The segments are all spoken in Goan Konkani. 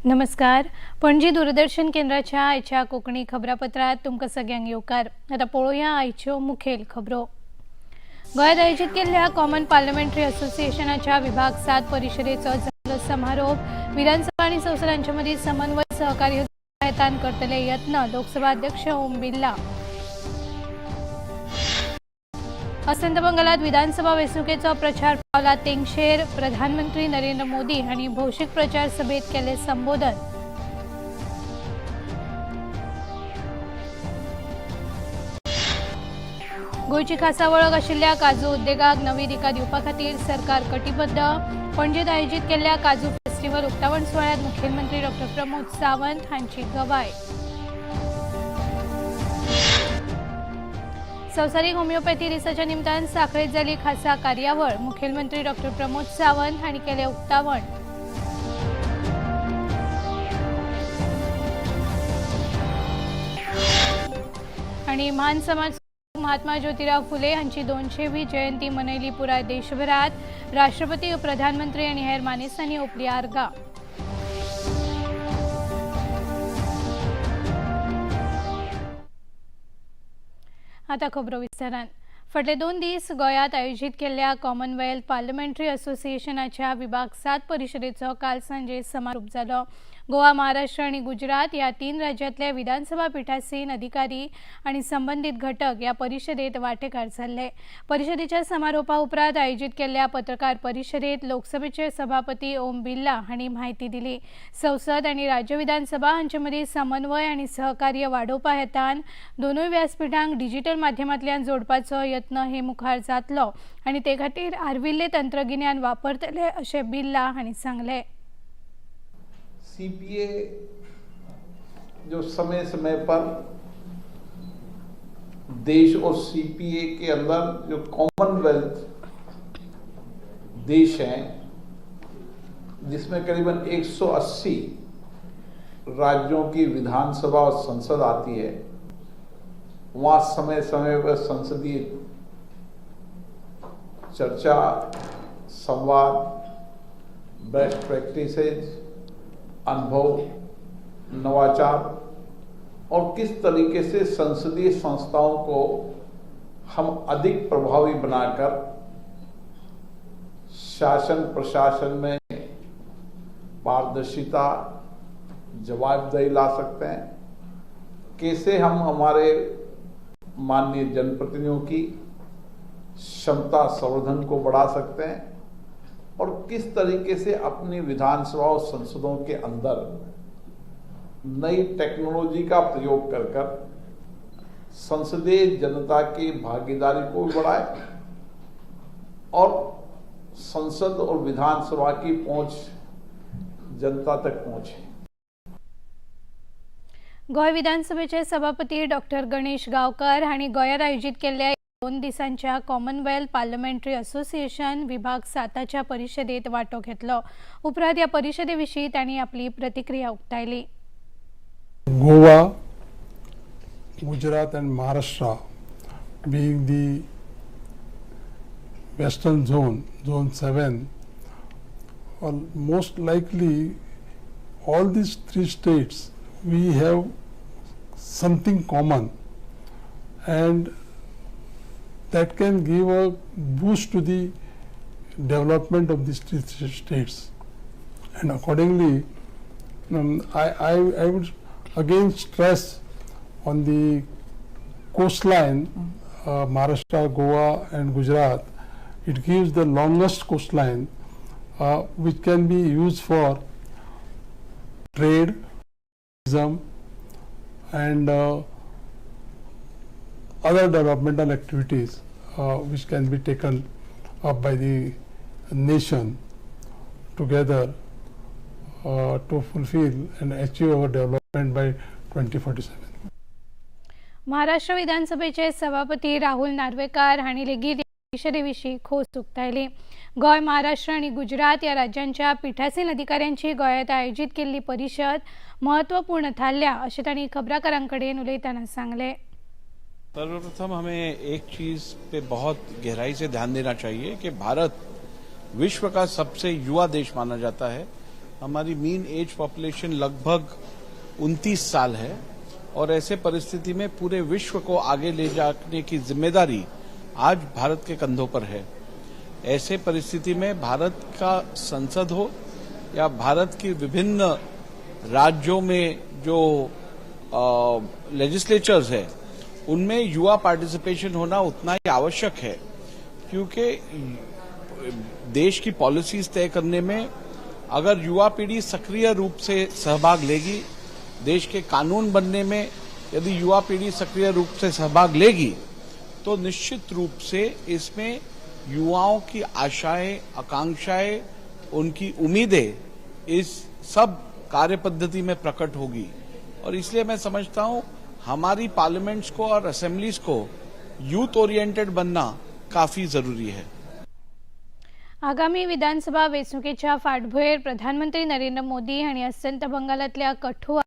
नमस्कार. पणजी दूरदर्शन केंद्राच्या आयच्या कोंकणी खबरापत्रात तुमकां सगळ्यांक येवकार. आतां पळोवया आयच्यो मुखेल खबरो. गोंयांत आयोजीत केल्ल्या कॉमन पार्लमेंटरी असोसिएशनाच्या विभाग 7 परिशदेचो जाल्लो समारोप. विधानसभा आनी संसद हांचे मदीं समन्वय सहकार्य हेतान करतले यत्न. लोकसभा अध्यक्ष ओम बिर्ला. अस्तंत बंगालात विधानसभा वेंचणुकेचो प्रचार पावला तेंगशेर. प्रधानमंत्री नरेंद्र मोदी हांणी भौशीक प्रचार सभेत केले संबोधन. गोंयची खासा वळख आशिल्ल्या काजू उद्देगाक नवी दिका दिवपा खातीर सरकार कटिबद्ध. पणजेत आयोजीत केल्ल्या काजू फेस्टिवल उक्तावण सुवाळ्यात मुखेलमंत्री डॉ प्रमोद सावंत हांची गवाय. संवसारीक होमिओपॅथी दिसाच्या निमतान सांखळेत जाली खासा कार्यावळ. मुखेलमंत्री डॉ प्रमोद सावंत हांणी केलें उक्तावण. आणि म्हान समाज महात्मा ज्योतिराव फुले हांची 200वी जयंती मनयली पुराय देशभरात. राष्ट्रपती, प्रधानमंत्री आनी हेर मानेस्तांनी ओपली आर्गां. आतां खबरो विस्तारान. फाटले 2 दीस गोंयांत आयोजीत केल्ल्या कॉमनवेल्थ पार्लमेंटरी असोसिएशनाच्या विभाग 7 परिशदेचो काल सांजे समारोप जालो. गोवा, महाराष्ट्र आनी गुजरात ह्या 3 राज्यांतले विधानसभा पिठासीन अधिकारी आनी संबंदीत घटक ह्या परिशदेत वांटेकार जाल्ले. परिशदेच्या समारोपा उपरांत आयोजीत केल्ल्या पत्रकार परिशदेत लोकसभेचे सभापती ओम बिर्ला हांणी म्हायती दिली. संसद आनी राज्य विधानसभा हांचे मदीं समन्वय आनी सहकार्य वाडोवपा हेतान दोनूय व्यासपिठांक डिजिटल माध्यमांतल्यान जोडपाचो यत्न हे मुखार जातलो आनी ते खातीर आर्विल्ले तंत्रगिन्यान वापरतले अशें बिर्ला हांणी सांगलें. सीपीए जो समय समय पर देश और सीपीए के अंदर जो कॉमनवेल्थ देश हैं, जिसमें करीबन 180 राज्यों की विधानसभा और संसद आती है, वहाँ समय समय पर संसदीय चर्चा, संवाद, बेस्ट प्रैक्टिसेज, अनुभव, नवाचार और किस तरीके से संसदीय संस्थाओं को हम अधिक प्रभावी बनाकर शासन प्रशासन में पारदर्शिता, जवाबदेही ला सकते हैं, कैसे हम हमारे माननीय जनप्रतिनिधियों की क्षमता संवर्धन को बढ़ा सकते हैं और किस तरीके से अपनी विधानसभा और संसदों के अंदर नई टेक्नोलॉजी का प्रयोग कर कर संसदीय जनता की भागीदारी को भी बढ़ाए और संसद और विधानसभा की पहुंच जनता तक पहुंचे. गोंय विधानसभेचे सभापती डॉक्टर गणेश गांवकर हांणी गोंयांत आयोजीत केल्ल्या 2 दिसांच्या कॉमनवेल्थ पार्लमेंटरी असोसिएशन विभाग 7च्या परिशदेत वांटो घेतलो. उपरांत ह्या परिशदे विशीं तांणी आपली प्रतिक्रिया उक्तायली. Goa, Gujarat and Maharashtra being the western zone, zone 7, well, most likely all these 3 states we have something common and that can give a boost to the development of these 3 states. And accordingly, I would again stress on the coastline, Maharashtra, Goa and Gujarat. It gives the longest coastline which can be used for trade, tourism and other developmental activities which can be taken up by the nation together to fulfill and achieve our development by 2047. Maharashtra विधानसभेचे सभापती राहुल नार्वेकार हांणी लेगीत परिशदे विशीं खोस उक्तायली. गोंय, महाराष्ट्र आनी गुजरात ह्या राज्यांच्या पिठासीन अधिकाऱ्यांची गोंयांत आयोजीत केल्ली परिशद महत्वपूर्ण थारल्या अशें तांणी खबराकारां कडेन उलयतना सांगलें. सर्वप्रथम हमें एक चीज पे बहुत गहराई से ध्यान देना चाहिए कि भारत विश्व का सबसे युवा देश माना जाता है. हमारी मीन एज पॉपुलेशन लगभग 29 साल है और ऐसे परिस्थिति में पूरे विश्व को आगे ले जाने की जिम्मेदारी आज भारत के कंधों पर है। ऐसे परिस्थिति में भारत का संसद हो या भारत की विभिन्न राज्यों में जो लेजिस्लेचर्स है उनमें युवा पार्टिसिपेशन होना उतना ही आवश्यक है, क्योंकि देश की पॉलिसीज तय करने में अगर युवा पीढ़ी सक्रिय रूप से सहभाग लेगी, देश के कानून बनने में यदि युवा पीढ़ी सक्रिय रूप से सहभाग लेगी तो निश्चित रूप से इसमें युवाओं की आशाएं, आकांक्षाएं, उनकी उम्मीदें इस सब कार्य पद्धति में प्रकट होगी। और इसलिए मैं समझता हूं हमारी पार्लियामेंट्स को और असेंबलीज को यूथ ओरिएंटेड बनना काफी जरूरी है। आगामी विधानसभा वेंचणुकेच्या फाटभुंयेर प्रधानमंत्री नरेंद्र मोदी हांणी अस्तंत बंगालांतल्या कठुआ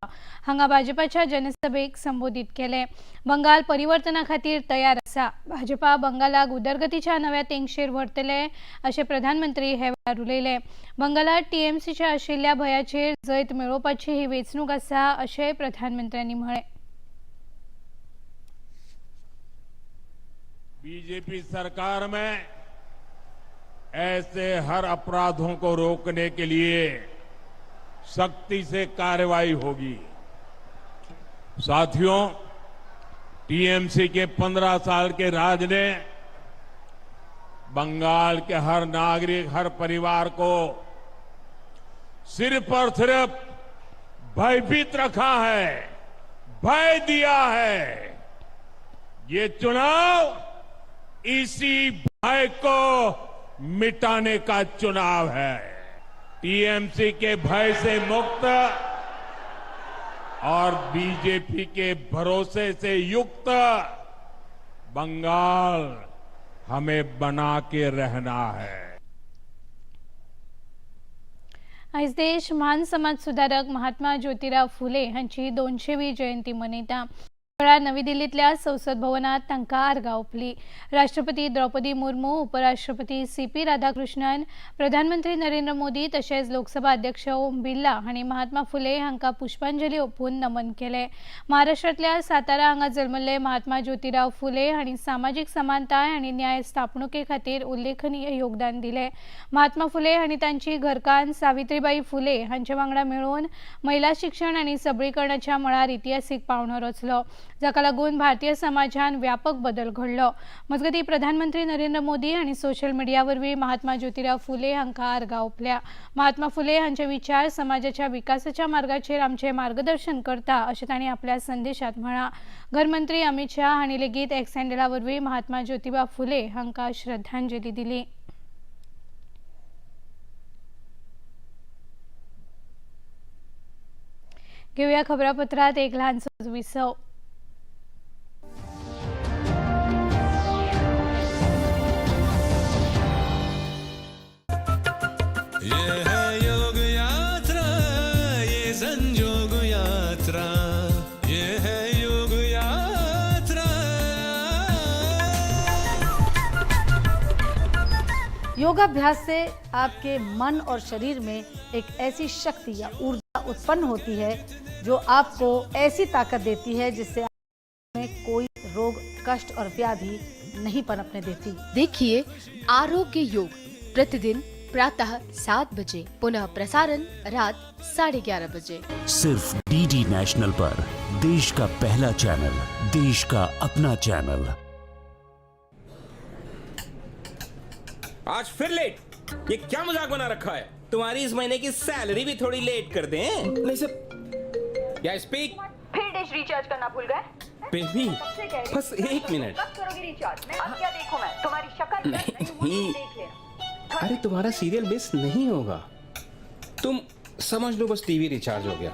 हांगा भाजपाच्या जनसभेक संबोधीत केलें। बंगाल परिवर्तना खातीर तयार आसा, भाजपा बंगालाक उदरगतीच्या नव्या तेंगशेर व्हरतले अशें प्रधानमंत्री हे वेळार उलयले। बंगालात टीएमसीच्या आशिल्ल्या भंयाचेर जैत मेळोवपाची ही वेंचणूक आसा अशेंय प्रधानमंत्र्यांनी म्हळें। बीजेपी सरकार में ऐसे हर अपराधों को रोकने के लिए सख्ती से कार्रवाई होगी। साथियों, टीएमसी के 15 साल के राज ने बंगाल के हर नागरिक, हर परिवार को सिर्फ और सिर्फ भयभीत रखा है, भय दिया है। ये चुनाव इसी भय को मिटाने का चुनाव है। टीएमसी के भय से मुक्त और बीजेपी के भरोसे से युक्त बंगाल हमें बना के रहना है। आयज देश महान समाज सुधारक महात्मा ज्योतिराव फुले हांची 200वी जयंती मनयता। वेळार नवी दिल्लींतल्या संसद भवनात तांकां आर्गां ओंपली। राष्ट्रपती द्रौपदी मुर्मू, उपराष्ट्रपती सीपी राधाकृष्णन, प्रधानमंत्री नरेंद्र मोदी तशेंच लोकसभा अध्यक्ष ओम बिर्ला हांणी महात्मा फुले हांकां पुष्पांजली ओंपून नमन केलें। महाराष्ट्रांतल्या सातारा हांगा जल्मल्ले महात्मा ज्योतिराव फुले हांणी सामाजीक समानताय आनी न्याय स्थापणुके खातीर उल्लेखनीय योगदान दिलें। महात्मा फुले हांणी तांची घरकान्न सावित्रीबाई फुले हांचे वांगडा मेळून महिला शिक्षण आनी सबळीकरणाच्या मळार इतिहासीक पावंडो रचलो, जाका लागून भारतीय समाजान व्यापक बदल घडलो। मजगतीं प्रधानमंत्री नरेंद्र मोदी आनी सोशल मिडिया वरवीं महात्मा ज्योतिराव फुले हांकां आर्गां ओंपल्या। महात्मा फुले हांचे विचार समाजाच्या विकासाच्या मार्गाचेर आमचें मार्गदर्शन करता अशें तांणी आपल्या संदेशात म्हळां। घरमंत्री अमित शाह हांणी लेगीत एक्स हँडला वरवीं महात्मा ज्योतिबा फुले हांकां श्रद्धांजली दिली। घेवया खबरापत्रात एक ल्हानसो विसव। ये है योग यात्रा, ये संजोग यात्रा, ये है योग यात्रा। योगाभ्यास से आपके मन और शरीर में एक ऐसी शक्ति या ऊर्जा उत्पन्न होती है जो आपको ऐसी ताकत देती है जिससे में कोई रोग, कष्ट और व्याधि नहीं पनपने देती। देखिए आरोग्य योग प्रतिदिन प्रातः 7 बजे, पुनः प्रसारण रात 11:30 बजे, सिर्फ डीडी नेशनल पर। देश का पहला चैनल, देश का अपना चैनल। आज फिर लेट, ये क्या मजाक बना रखा है? तुम्हारी इस महीने की सैलरी भी थोड़ी लेट कर दें। नहीं सर, या स्पीक। फिर डिश रिचार्ज करना भूल गए? बेबी बस 1 मिनट। कब करोगी रिचार्ज? अब क्या देखूं मैं तुम्हारी शक्ल? नहीं, देख लेना। अरे तुम्हारा सीरियल मिस नहीं होगा, तुम समझ लो बस टीवी रिचार्ज हो गया।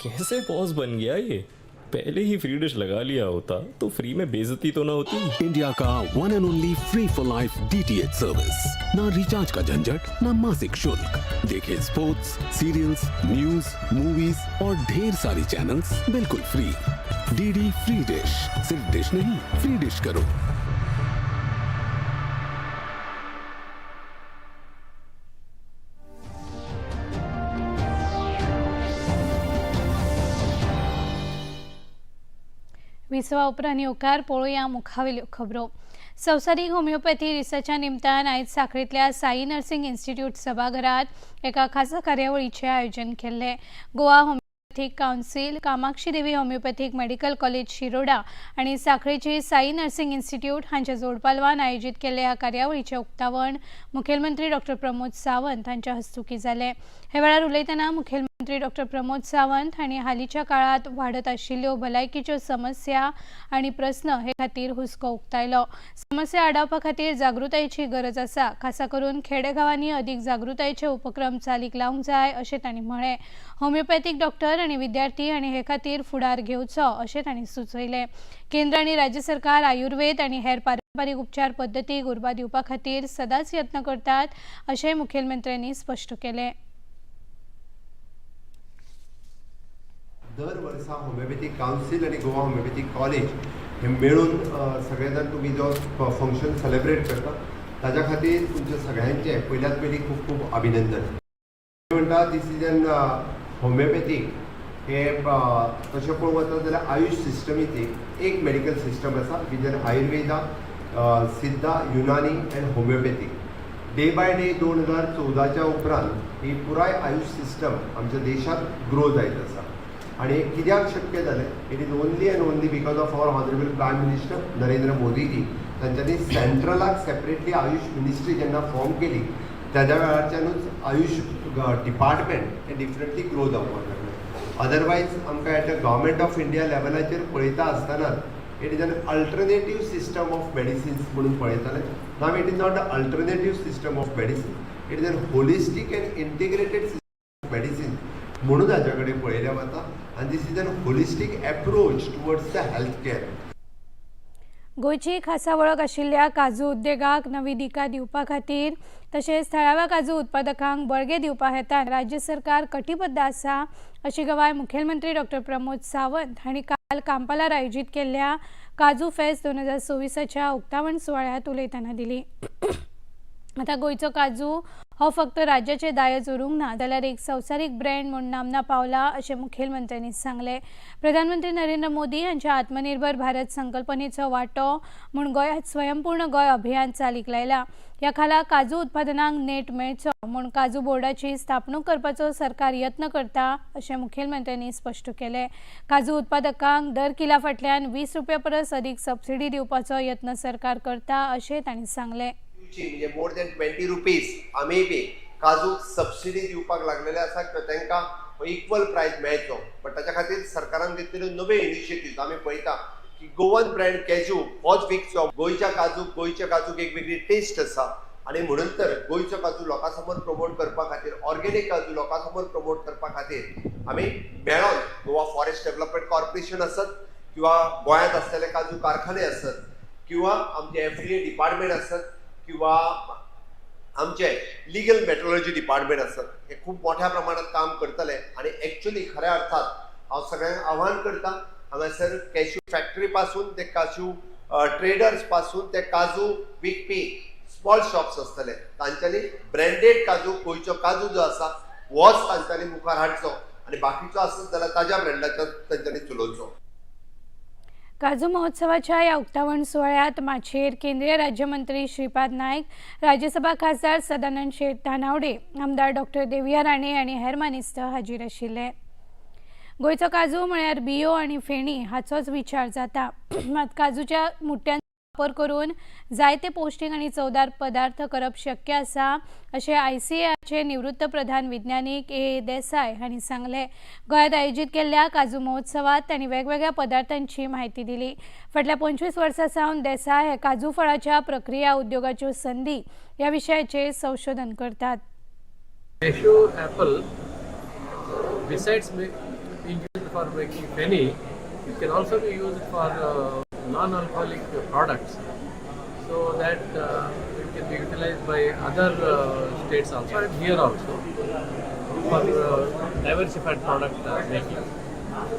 कैसे बॉस बन गया ये? पहले ही फ्री डिश लगा लिया होता तो फ्री में बेइज्जती तो ना होती। इंडिया का one and only free for life DTH service. ना रिचार्ज का झंझट, ना मासिक शुल्क। देखे स्पोर्ट्स, सीरियल्स, न्यूज, मूवीज और ढेर सारी चैनल्स बिल्कुल फ्री। डीडी फ्री डिश, सिर्फ डिश नहीं, फ्री डिश करो। विसवा उपरांत येवकार. पळोवया मुखावेल्यो खबरो. संवसारीक होमिओपॅथी दिसाच्या निमतान आयज साखळींतल्या साई नर्सिंग इन्स्टिट्यूट सभाघरात एका खासा कार्यावळीचें आयोजन केल्लें. Goa homeopathic council, Kamakshi Devi homeopathic medical college Shiroda आनी साखळेची साई नर्सिंग इन्स्टिट्यूट हांच्या जोडपालवान आयोजीत केल्ल्या ह्या कार्यावळीचें उक्तावण मुखेलमंत्री डॉक्टर प्रमोद सावंत हांच्या हस्तुकीं जालें. हे वेळार उलयतना मुखेलमंत्री डॉक्टर प्रमोद सावंत हांणी हालींच्या काळांत वाडत आशिल्ल्यो भलायकीच्यो समस्या आनी प्रस्न हे खातीर हुस्को उक्तायलो. समस्या आडावपा खातीर जागृतायेची गरज आसा. खासा करून खेडेगांवांनी अदीक जागृतायेचे उपक्रम चालीक लावंक जाय अशें तांणी म्हळें. होमिओपॅथीक डॉक्टर आनी विद्यार्थी हांणी हे खातीर फुडार घेवचो अशें तांणी सुचयलें. केंद्र आनी राज्य सरकार आयुर्वेद आनी हेर पारंपारीक उपचार पद्दतीक उर्बा दिवपा खातीर सदांच यत्न करतात अशें मुखेलमंत्र्यांनी स्पश्ट केलें. दर वर्सा होमिओपॅथीक कावन्सील आनी गोवा होमिओपॅथीक कॉलेज हे मेळून सगळे जाण तुमी जो फंक्शन सेलेब्रेट करता, ताज्या खातीर तुमच्या सगळ्यांचें पयल्यात पयलीं खूब खूब अभिनंदन. म्हणटा, this is an homeopathic हे तशें पळोवंक वता जाल्यार आयुश सिस्टमीत एक मेडिकल सिस्टम आसा, which an Ayurveda, Siddha, Unani and homeopathic. Day by day 2014च्या उपरांत ही पुराय आयुश सिस्टम आमच्या देशांत ग्रो जायत आसा आनी हे कित्याक शक्य जालें? It is only and only because of our honourable Prime Minister Narendra Modiji. तांच्यांनी सेंट्रलाक सेपरेटली आयुश मिनिस्ट्री जेन्ना फॉर्म केली, तेज्या वेळारच्यानूच आयुश डिपार्टमेंट हें डिफरंटली ग्रो जावपाक लागलें. अदरवायज आमकां at a Government of India लेवलाचेर पळयता आसतना it is an alternative system of medicines म्हणून पळयताले. Now it is not a alternative system of medicine, it is an holistic and integrated system of medicine म्हणून हाच्या कडेन पळयलें वता आनी this is an holistic approach towards the health care. गोंयची खासा वळख आशिल्ल्या काजू उद्देगाक नवी दिका दिवपा खातीर तशेंच थळाव्या काजू उत्पादकांक बळगें दिवपा हेतान राज्य सरकार कटिबद्ध आसा अशी गवाय मुखेलमंत्री डॉक्टर प्रमोद सावंत हांणी काल कांपालार आयोजीत केल्ल्या काजू फेस्त 2026च्या उक्तावण सुवाळ्यांत उलयतना दिली. आतां गोंयचो काजू हो फक्त राज्याचें दायज उरूंक ना, जाल्यार एक संवसारीक ब्रँड म्हूण नामना पावला अशें मुखेलमंत्र्यांनी सांगलें. प्रधानमंत्री नरेंद्र मोदी हांच्या आत्मनिर्भर भारत संकल्पनेचो वांटो म्हूण गोंयांत स्वयंपूर्ण गोंय अभियान चालीक लायला. ह्या खाला काजू उत्पादनाक नेट मेळचो म्हूण काजू बोर्डाची स्थापणूक करपाचो सरकार यत्न करता अशें मुखेलमंत्र्यांनी स्पश्ट केलें. काजू उत्पादकांक दर किला फाटल्यान 20 रुपया परस अदीक सबसिडी दिवपाचो यत्न सरकार करता अशें तांणी सांगलें. दिवची म्हणजे मोर दॅन 20 रुपीज आमी बी काजूक सबसिडी दिवपाक लागलेले आसा किंवा तांकां इक्वल प्रायस मेळचो. बट ताच्या खातीर सरकारान घेतलेल्यो नव्यो इनिशिएटिव्ह आमी पळयता की गोवन ब्रँड कॅज्यू होच विकचो. गोंयच्या काजूक एक वेगळी टेस्ट आसा आनी म्हणून तर गोंयचो काजू लोकां समोर प्रमोट करपा खातीर, ऑर्गेनीक काजू लोकां समोर प्रमोट करपा खातीर आमी मेळोन गोवा फॉरेस्ट डेव्हलपमेंट कॉर्पोरेशन आसत किंवा गोंयांत आसलेले काजू कारखाने आसत किंवा आमचे एफडीए डिपार्टमेंट आसत किंवा आमचे लिगल मेट्रोलॉजी डिपार्टमेंट आसत, हे खूब मोठ्या प्रमाणात काम करतले. आनी एक्च्युली खऱ्या अर्थात हांव सगळ्यांक आव्हान करता, हांगासर कॅश्यू फॅक्टरी पासून ते काजू ट्रेडर्स पासून ते काजू विकपी स्मॉल शॉप्स आसतले, तांच्यांनी ब्रँडेड काजू, गोंयचो काजू जो आसा होच तांच्यांनी मुखार हाडचो आनी बाकीचो आसत जाल्यार ताज्या ब्रँडाचो तांच्यांनी चलोवचो. काजू महोत्सवाच्या ह्या उक्तावण सुवाळ्यात माचयेर केंद्रीय राज्यमंत्री श्रीपाद नायक, राज्यसभा खासदार सदानंद शेट तानावडे, आमदार डॉक्टर देविया राणे आनी हेर मानेस्त हाजीर आशिल्ले. गोंयचो काजू म्हळ्यार बियो आनी फेणी हाचोच विचार जाता. मात काजूच्या मुट्ट्यांचो वापर करून जायते पौश्टीक आनी चवदार पदार्थ करप शक्य आसा अशें आयसीएआरचे निवृत्त प्रधान विज्ञानीक ए ए देसाय हांणी सांगलें. गोंयांत आयोजीत केल्ल्या काजू महोत्सवात तांणी वेगवेगळ्या पदार्थांची म्हायती दिली. फाटल्या 25 वर्सां सावन देसाय हे काजू फळाच्या प्रक्रिया उद्योगाच्यो संदी ह्या विशयाचेर संशोधन करतात. Cashew apple, besides being used for making feni, it can also be used for non-alcoholic products, so that it can be utilized by other states also and here also for diversified product making.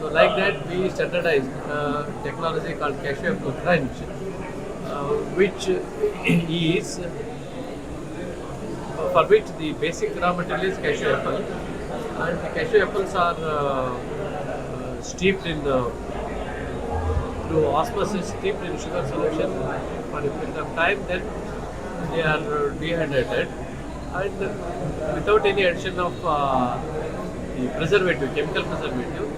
So like that, we standardized technology called cashew apple crunch, which is for which the basic raw material is cashew apple, and the cashew apples are steeped in to osmosis steeped in sugar solution for a period of time, then they are dehydrated, and without any addition of the preservative, chemical preservative,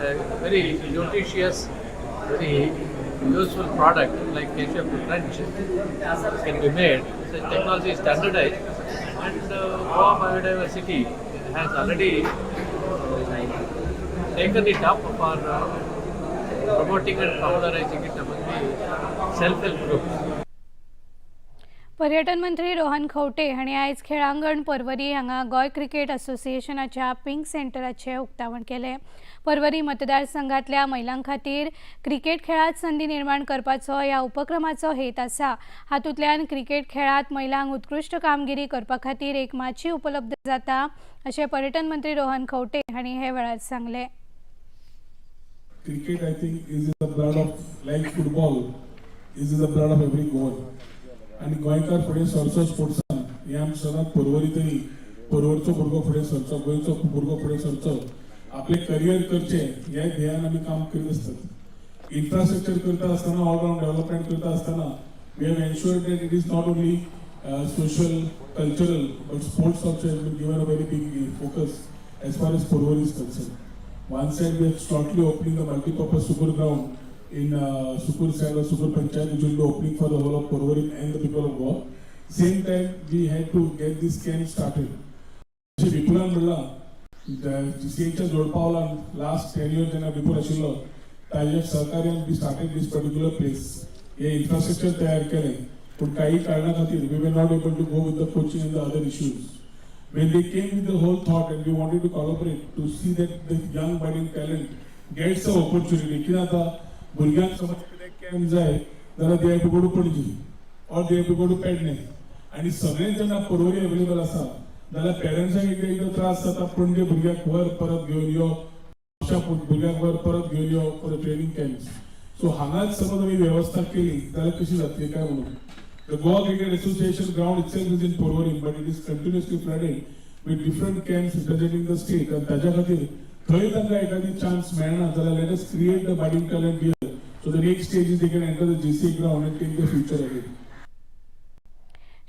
a very nutritious, very useful product like cashew apple crunch can be made. So technology is standardized, and Goa Biodiversity has already taken it up for promoting and popularizing it among the self-help groups. पर्यटन मंत्री रोहन खंवटे हांणी आयज खेळांगण पर्वरी हांगा गोंय क्रिकेट असोसिएशनाच्या पिंक सेंटराचें उक्तावण केलें. पर्वरी मतदारसंघांतल्या महिलां खातीर क्रिकेट खेळांत संदी निर्माण करपाचो ह्या उपक्रमाचो हेत आसा. हातूंतल्यान क्रिकेट खेळांत महिलांक उत्कृश्ट कामगिरी करपा खातीर एक माची उपलब्ध जाता अशें पर्यटन मंत्री रोहन खंवटे हांणी हे वेळार सांगलें. Cricket, I think, is in the blood of, like football, is in the blood of every Goan. आनी गोंयकार फुडें सरचो स्पोर्ट्सान हें आमकां सदांच. पर्वरी तरी पर्वरचो भुरगो फुडें सरचो, गोंयचो भुरगो फुडें सरचो, आपलें करियर करचें ह्या ध्येयान आमी काम करीत आसतात. इन्फ्रास्ट्रक्चर करता आसतना, ऑलराउंड डेव्हलपमेंट करता आसतना, we have ensured that it is not only social, cultural, but sports also has been given a very big focus as far as Porvorim is concerned. One side, we are shortly opening the multi-purpose Sukur ground in Sukur side or Sukur Panchayat, which will be opening for the whole of Porvorim and the people of Goa. Same time, we had to get this camp started. जशें विपुलान म्हणलां, जीसीएच्या जोडपावलान लास्ट 10 इयर जेन्ना विपुल आशिल्लो, ताज्या सहकार्यान we started this particular place. हे इन्फ्रास्ट्रक्चर तयार केलें, पूण काही कारणा खातीर we were not able to go with the coaching and the other issues. When they came with the whole thought and we wanted to collaborate to see that the young budding talent gets the opportunity, कितें जाता, भुरग्यांक समज कितें कॅम्प जाय जाल्यार they have to go to Panaji or they have to go to Pernem. आनी सगळें जेन्ना पर्वरी अवेलेबल आसा जाल्यार पेरंट्सांक एकदां एकदां त्रास जाता, पणजे भुरग्याक व्हर, परत घेवन यो, म्हापशा भुरग्याक व्हर, परत घेवन यो for the training camps. So हांगाच समज आमी वेवस्था केली जाल्यार कशी जातली काय म्हणून. The Goa Cricket Association ground itself is in Porvorim, but it is continuously flooded with different camps representing the state. आणि ताज्या खातीर थंय तांकां एखादी चान्स मेळना जाल्यार let us create the budding talent here, so the next stage is they can enter the JCA ground and take the future ahead.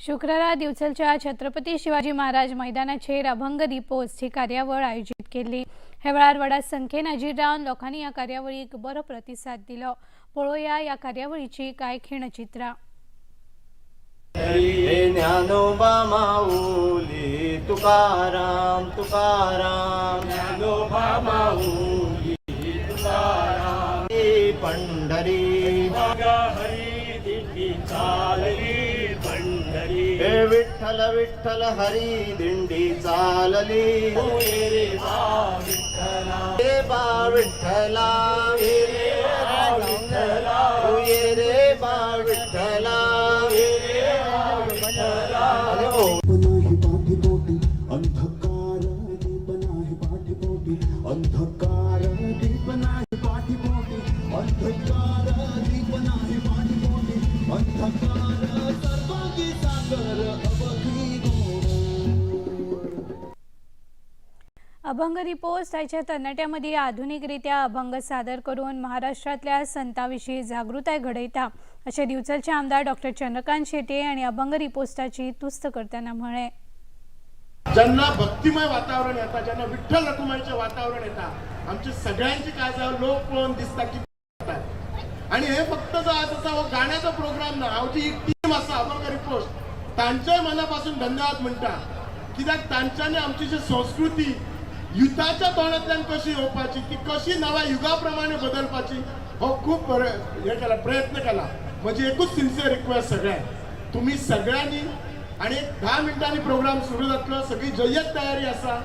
शुक्रारा दिवचलच्या छत्रपती शिवाजी महाराज मैदानाचेर अभंग रिपोस्ट ही कार्यावळ आयोजीत केल्ली. हे वेळार व्हडा संख्येन हाजीर रावन लोकांनी ह्या कार्यावळीक बरो प्रतिसाद दिलो. पळोवया ह्या कार्यावळीची कांय खीणचित्रां. हे ज्ञानोबा माऊली तुकाराम तुकाराम, ज्ञानोबा माऊली तुकाराम, पंढरी हरी दिंडी चालली पंढरी, हे विठ्ठल विठ्ठल हरी दिंडी चालली, रे बा विठ्ठला, हे बा विठ्ठला, हे रे बा विठ्ठला, ये रे बा विठ्ठला, हे रे बा विठ्ठला. अरे ओ नाही पाठीपोटी अंधकार, दीप नाही पाठीपोटी अंधकार, दीप नाही पाठीपोटी अंधकार, दीप नाही पाठीपोटी अंधकार, सर्वांगी सागर अवघी गोड. अभंग रिपोस्ट आयच्या तरणाट्यां मदीं आधुनिकरित्या अभंग सादर करून महाराष्ट्रांतल्या संतां जागृताय घडयता अशें दिवचलचे आमदार डॉक्टर चंद्रकांत शेट्ये हांणी अभंग रिपोस्टाची तुस्त करतना म्हळें. जेन्ना भक्तिमय वातावरण येता, जेन्ना विठ्ठल रखुमाईचें वातावरण येता, आमची सगळ्यांची काळजां लोक पळोवन दिसता की जातात. आणि हे फक्त जो आज आसा हो गाण्याचो प्रोग्राम ना. हांव जी एक टीम आसा अभंग रिपोस्ट, तांच्याय मना पासून धन्यवाद म्हणटा, कित्याक तांच्यांनी आमची जी संस्कृती युथाच्या तोंडांतल्यान कशी येवपाची, ती कशी नव्या युगा प्रमाणे बदलपाची, हो खूब बरें हे केला, प्रयत्न केला. म्हजी एकूच सिन्सियर रिक्वेस्ट सगळ्यांक, तुमी सगळ्यांनी, आणि एक 10 मिनटांनी प्रोग्राम सुरू जातलो, सगळी जय्यत तयारी आसा,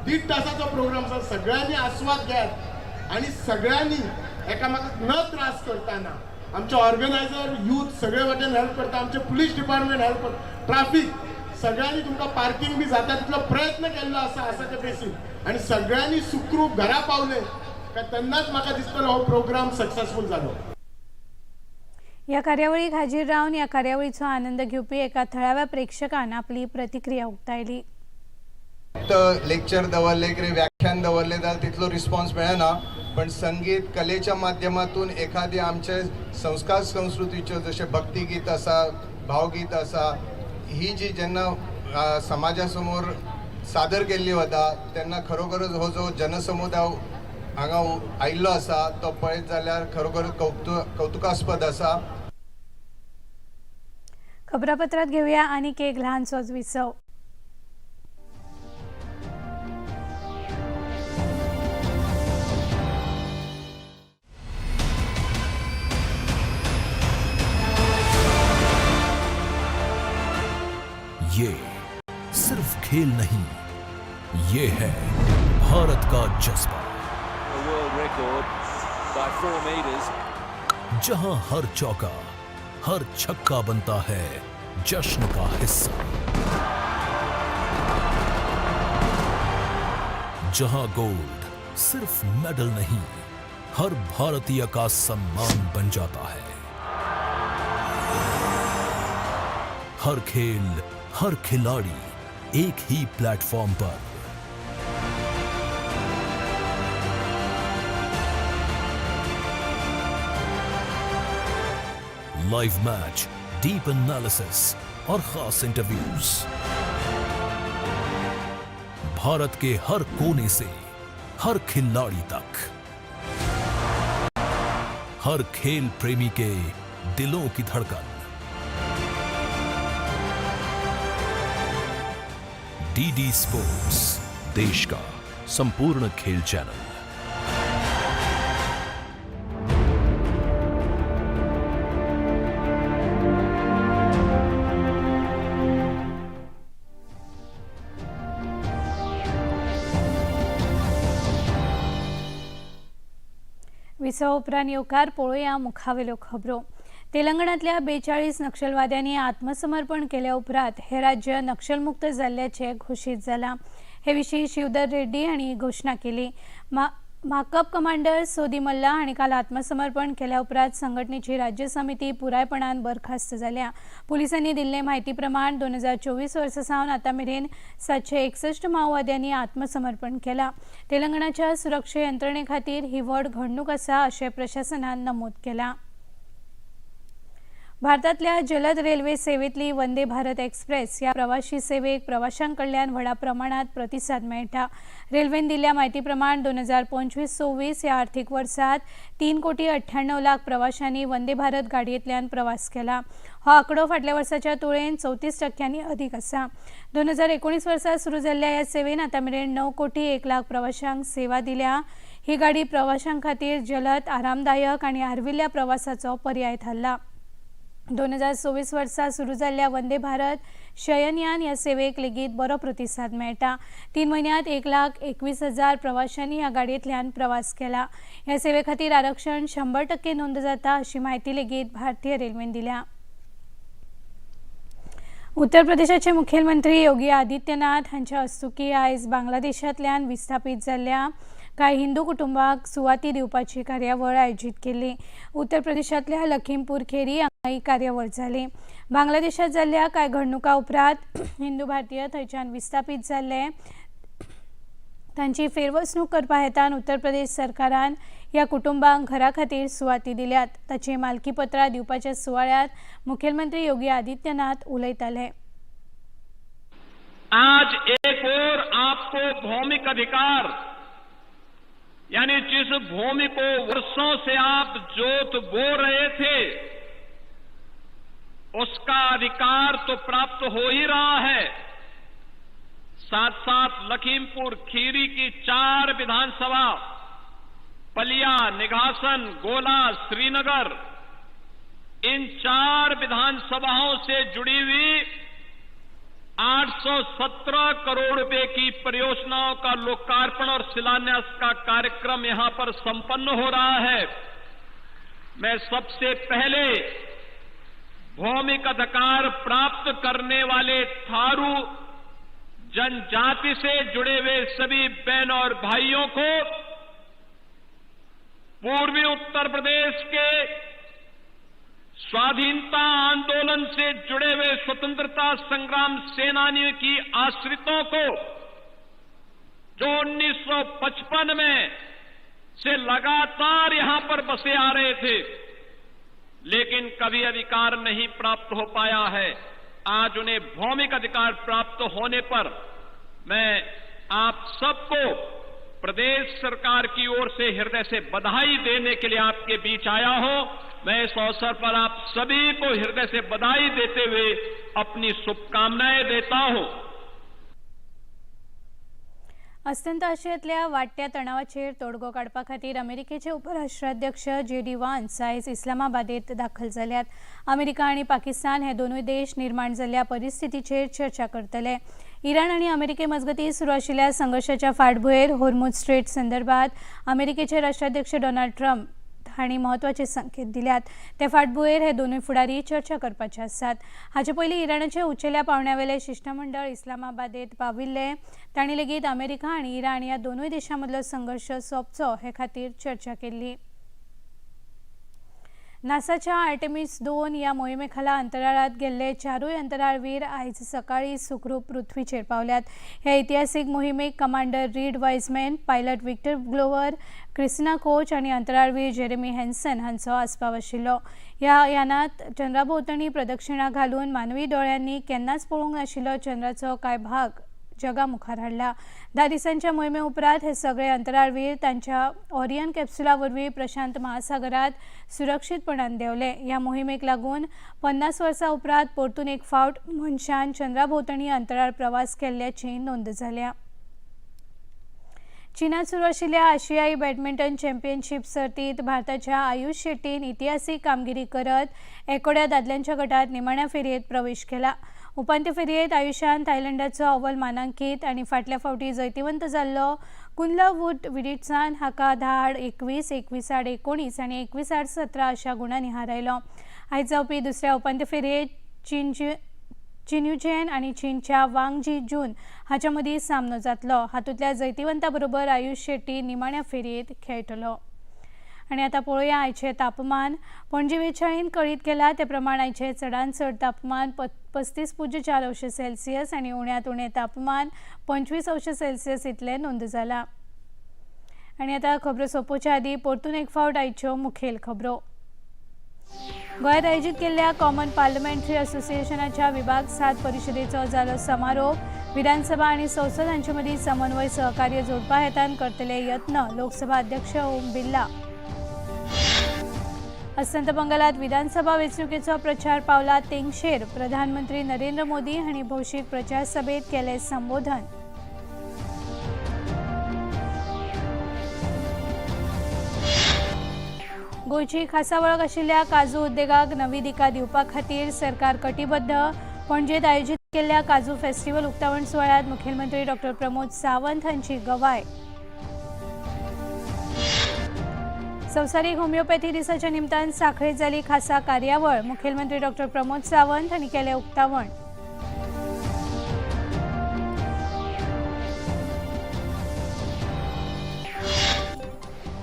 दीड तासाचो प्रोग्राम आसा, सगळ्यांनी आस्वाद घेयात आणि सगळ्यांनी एकामेकाक न त्रास करताना, आमचे ऑर्गनायझर यूथ सगळे वाटेन हेल्प करता, आमचे पुलीस डिपार्टमेंट हेल्प करता, ट्राफीक, सगळ्यांनी तुमकां पार्किंग बी जाता तितलो प्रयत्न केल्लो आसा, आसा ते बेसीन, आणि सगळ्यांनी सुखरूप घरा पावले काय तेन्नाच म्हाका दिसतलो हो प्रोग्राम सक्सेसफूल जालो. ह्या कार्यावळीक हाजीर रावन ह्या कार्यावळीचो आनंद घेवपी एका थळाव्या प्रेक्षकान आपली प्रतिक्रिया उक्तायली. फक्त लेक्चर दवरले की. व्याख्यान दवरलें जाल्यार तितलो रिस्पॉन्स मेळना, पण संगीत कलेच्या माध्यमातून एखादी आमचे संस्कार संस्कृतीच्यो जशें भक्तिगीत आसा, भावगीत आसा, ही जी जेन्ना समाजा समोर सादर केल्ली वता तेन्ना खरोखरच हो जो जनसमुदाय हांगा आयिल्लो आसा तो पळयत जाल्यार खरोखर कौतुकास्पद आसा. खबरापत्रात घेऊया आणखी एक लहानसोच विसव. ये सिर्फ खेल नहीं, ये है भारत का जज्बा, जहां हर चौका हर छक्का बनता है जश्न का हिस्सा, जहां गोल्ड सिर्फ मेडल नहीं, हर भारतीय का सम्मान बन जाता है। हर खेल हर खिलाड़ी एक ही प्लेटफॉर्म पर। लाइव मैच, डीप एनालिसिस और खास इंटरव्यूज, भारत के हर कोने से हर खिलाड़ी तक, हर खेल प्रेमी के दिलों की धड़कन। डीडी स्पोर्ट्स, देश का संपूर्ण खेल चैनल। विसव उपरांत येवकार पळोवया मुखावेल्यो खबरो. तेलंगणातल्या 42 नक्षलवाद्यांनी आत्मसमर्पण केल्या उपरांत हे राज्य नक्षलमुक्त जाल्ल्याचें घोशीत जालां. हे विशीं शिवधर रेड्डी हांणी घोशणा केली. माकप कमांडर सोदी मल्ला हांणी काल आत्मसमर्पण केल्या उपरांत संघटनेची राज्य समिती पुरायपणान बरखास्त जाल्या. पुलिसांनी दिल्ले म्हायती प्रमाण 2024 वर्सा सावन आतां मेरेन 761 माओवाद्यांनी आत्मसमर्पण केलां. तेलंगणाच्या सुरक्षा यंत्रणे खातीर ही व्हड घडणूक आसा अशें प्रशासनान नमूद केलां. भारतांतल्या जलद रेल्वे सेवेतली वंदे भारत एक्सप्रेस ह्या प्रवाशी सेवेक प्रवाशांकडल्यान व्हडा प्रमाणात प्रतिसाद मेळटा. रेल्वेन दिल्ल्या म्हायती प्रमाण 2025-26 ह्या आर्थीक वर्सात 3,98,00,000 प्रवाशांनी वंदे भारत गाडयेंतल्यान प्रवास केला. हो आंकडो फाटल्या वर्साच्या तुळेन 34% अदीक आसा. 2019 वर्सा सुरू जाल्ल्या ह्या सेवेन आतां मेरेन 9,01,00,000 प्रवाशांक सेवा दिल्या. ही गाडी प्रवाशां खातीर जलद, आरामदायक आनी आर्विल्ल्या प्रवासाचो पर्याय थारला. 2026 वर्सा सुरू जाल्ल्या वंदे भारत शयनयान ह्या सेवेक लेगीत बरो प्रतिसाद मेळटा. 3 म्हयन्यांत 1,21,000 प्रवाशांनी ह्या गाडयेंतल्यान प्रवास केला. ह्या सेवे खातीर आरक्षण 100% नोंद जाता अशी म्हायती लेगीत भारतीय रेल्वेन दिल्या. उत्तर प्रदेशाचे मुखेलमंत्री योगी आदित्यनाथ हांच्या हस्तुकी आयज बांगलादेशांतल्यान विस्थापीत जाल्ल्या कांय हिंदू कुटुंबाक सुवाती दिवपाची कार्यावळ आयोजीत केल्ली. उत्तर प्रदेशांतल्या लखीमपूर खेरी हांगा ही कार्यावळ जाली. बांगलादेशांत जाल्ल्या कांय घडणुकां उपरांत हिंदू भारतीय थंयच्यान विस्थापीत जाल्ले तांची फेरवसणूक करपा हेतान उत्तर प्रदेश सरकारान ह्या कुटुंबांक घरा खातीर सुवाती दिल्यात. ताची मालकीपत्रां दिवपाच्या सुवाळ्यांत मुखेलमंत्री योगी आदित्यनाथ उलयताले. आज एक और आपको भौमिक अधिकार, यानी जिस भूमि को वर्षों से आप जोत बो रहे थे, उसका अधिकार तो प्राप्त हो ही रहा है। साथ साथ लखीमपुर खीरी की 4 विधानसभा, पलिया, निघासन, गोला, श्रीनगर, इन 4 विधानसभाओं से जुड़ी हुई 817 करोड़ रुपए की परियोजनाओं का लोकार्पण और शिलान्यास का कार्यक्रम यहां पर संपन्न हो रहा है। मैं सबसे पहले भौमिक अधिकार प्राप्त करने वाले थारू जनजाति से जुड़े हुए सभी बहनों और भाइयों को पूर्वी उत्तर प्रदेश के स्वाधीनता आंदोलन से जुड़े हुए स्वतंत्रता संग्राम सेनानियों की आश्रितों को जो 1955 में से लगातार यहां पर बसे आ रहे थे, लेकिन कभी अधिकार नहीं प्राप्त हो पाया है। आज उन्हें भौमिक अधिकार प्राप्त होने पर मैं आप सबको प्रदेश सरकार की ओर से हृदय से बधाई देने के लिए आपके बीच आया हूं। मैं इस अवसर पर आप सभी को हृदय से बधाई देते हुए अपनी शुभकामनाएं देता हूं। अस्तंत आशियांतल्या वाडट्या तणावाचेर तोडगो काडपा खातीर अमेरिकेचे उपराष्ट्राध्यक्ष जे डी वान्स आयज इस्लामाबादेत दाखल जाल्यात। अमेरिका आनी पाकिस्तान हे दोनूय देश निर्माण जाल्ल्या परिस्थितीचेर चर्चा करतले। इराण आनी अमेरिके मजगतीं सुरू आशिल्ल्या संघर्शाच्या फाटभुंयेर होर्मुझ स्ट्रेट संदर्भात अमेरिकेचे राष्ट्राध्यक्ष डोनाल्ड ट्रम्प हांणी म्हत्वाचे संकेत दिल्यात। ते फाटभुंयेर हे दोनूय फुडारी चर्चा करपाचे आसात। हाचे पयलीं इराणाचे उंचेल्या पांवड्यावेले शिश्टमंडळ इस्लामाबादेत पाविल्ले। तांणी लेगीत अमेरिका आनी इराण ह्या दोनूय देशां मदलो संघर्श सोंपचो हे खातीर चर्चा केल्ली। नासाच्या आर्टेमिस 2 ह्या मोहिमे खाला अंतराळात गेल्ले चारूय अंतराळवीर आयज सकाळीं सुखरूप पृथ्वीचेर पावल्यात। हे इतिहासीक मोहिमेक commander Reid Wiseman, pilot Victor Glover, Christina Koch आनी अंतराळवीर जेरेमी हॅन्सन हांचो आस्पाव आशिल्लो। ह्या यानांत चंद्रा भोंवतणी प्रदक्षिणा घालून मानवी दोळ्यांनी केन्नाच पळोवंक नाशिल्लो चंद्राचो कांय भाग जगा मुखार हाडला। 10 दिसांच्या मोहिमे उपरांत हे सगळे अंतराळवीर तांच्या ओरियन कॅप्सुला वरवीं प्रशांत महासागरात सुरक्षीतपणान देंवले। ह्या मोहिमेक लागून 50 वर्सां उपरांत परतून एक फावट मनशान चंद्रा भोंवतणी अंतराळ प्रवास केल्ल्याची नोंद जाल्या। चीनात सुरू आशिल्ल्या आशियाई बॅडमिंटन चॅम्पियनशीप सर्तीत भारताच्या आयुष शेट्टीन इतिहासीक कामगिरी करत एकोड्या दादल्यांच्या गटात निमाण्या फेरयेत प्रवेश केला। उपांत्य फेरयेत आयुषान थायलंडाचो अव्वल मानांकीत आनी फाटल्या फावटी जैतिवंत जाल्लो कुनलावूट विडिटसान हाका 10-21, 21-19 आनी 21-17 अशा गुणांनी हारयलो। आयज जावपी दुसऱ्या उपांत्य फेरयेत चिन्युचेन आनी चीनच्या वांग जी जून हाच्या मदीं सामनो जातलो। हातूंतल्या जैतिवंता बरोबर आयुष शेट्टी निमाण्या फेरयेत खेळटलो। आनी आतां पळोवया आयचें तापमान। पणजे वेधशाळेन कळीत केलां ते प्रमाण आयचें चडांत चड तापमान 35.4 अंश सेल्सियस आनी उण्यांत उणें तापमान 25 अंश सेल्सियस इतलें नोंद जालां। आनी आतां खबरो सोंपोवच्या आदीं परतून एक फावट आयच्यो मुखेल खबरो। गोंयांत आयोजीत केल्ल्या कॉमन पार्लमेंटरी असोसिएशनाच्या विभाग 7 परिशदेचो जालो समारोप। विधानसभा आनी संसद हांचे मदीं समन्वय सहकार्य जोडपा हेतान करतले यत्न। लोकसभा अध्यक्ष ओम बिर्ला। अस्तंत बंगालात विधानसभा वेंचणुकेचो प्रचार पावला तेंगशेर। प्रधानमंत्री नरेंद्र मोदी हांणी भौशीक प्रचार सभेत केलें संबोधन। गोंयची खासा वळख आशिल्ल्या काजू उद्देगाक नवी दिका दिवपा खातीर सरकार कटिबद्ध। पणजेत आयोजीत केल्ल्या काजू फेस्टिवल उक्तावण सुवाळ्यांत मुखेलमंत्री डॉ प्रमोद सावंत हांची गवाय। संवसारीक होमिओपॅथी दिसाच्या निमतान सांखळेत जाली खासा कार्यावळ। मुखेलमंत्री डॉ प्रमोद सावंत हांणी केलें उक्तावण।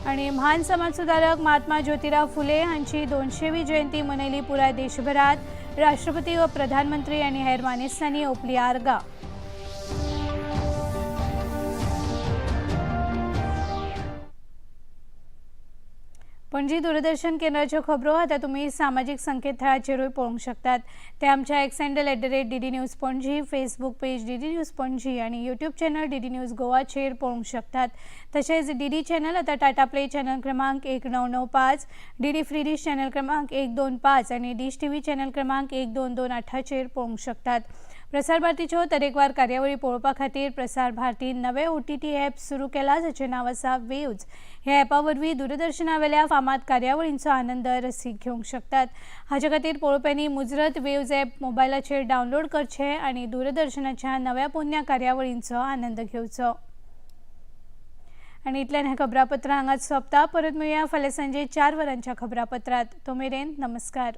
आनी म्हान समाजसुधारक महात्मा ज्योतिराव फुले हांची 200वी जयंती मनयली पुराय देशभरात। राष्ट्रपती व प्रधानमंत्री आनी हेर मानेस्तांनी ओंपली आर्गां। पणजी दूरदर्शन केंद्राच्यो खबरो आतां तुमी सामाजीक संकेतथळाचेरूय पळोवंक शकतात। ते आमच्या X handle @DD News Panaji, Facebook page DD News Panaji आनी यूट्यूब चॅनल DD news गोवाचेर पळोवंक शकतात। तशेंच DD channel आतां टाटा प्ले चॅनल क्रमांक 1995, DD free dish channel क्रमांक 125 आनी डिश टीव्ही चॅनल क्रमांक 1228चेर पळोवंक शकतात। प्रसार भारतीच्यो तरेकवार कार्यावळी पळोवपा खातीर प्रसार भारतीन नवे OTT app सुरू केला जाचें नांव आसा वेव्ज। ह्या ॲपा वरवीं दूरदर्शनावेल्या फामाद कार्यावळींचो आनंद रसीक घेवंक शकतात। हाचे खातीर पळोवप्यांनी मुजरत वेव्ज ॲप मोबायलाचेर डावनलोड करचें आनी दूरदर्शनाच्या नव्या पोन्न्या कार्यावळींचो आनंद घेवचो। आनी इतल्यान हें खबरापत्र हांगाच सोंपता। परत मेळया फाल्यां सांजे 4 वरांच्या खबरापत्रांत। तो मेरेन नमस्कार।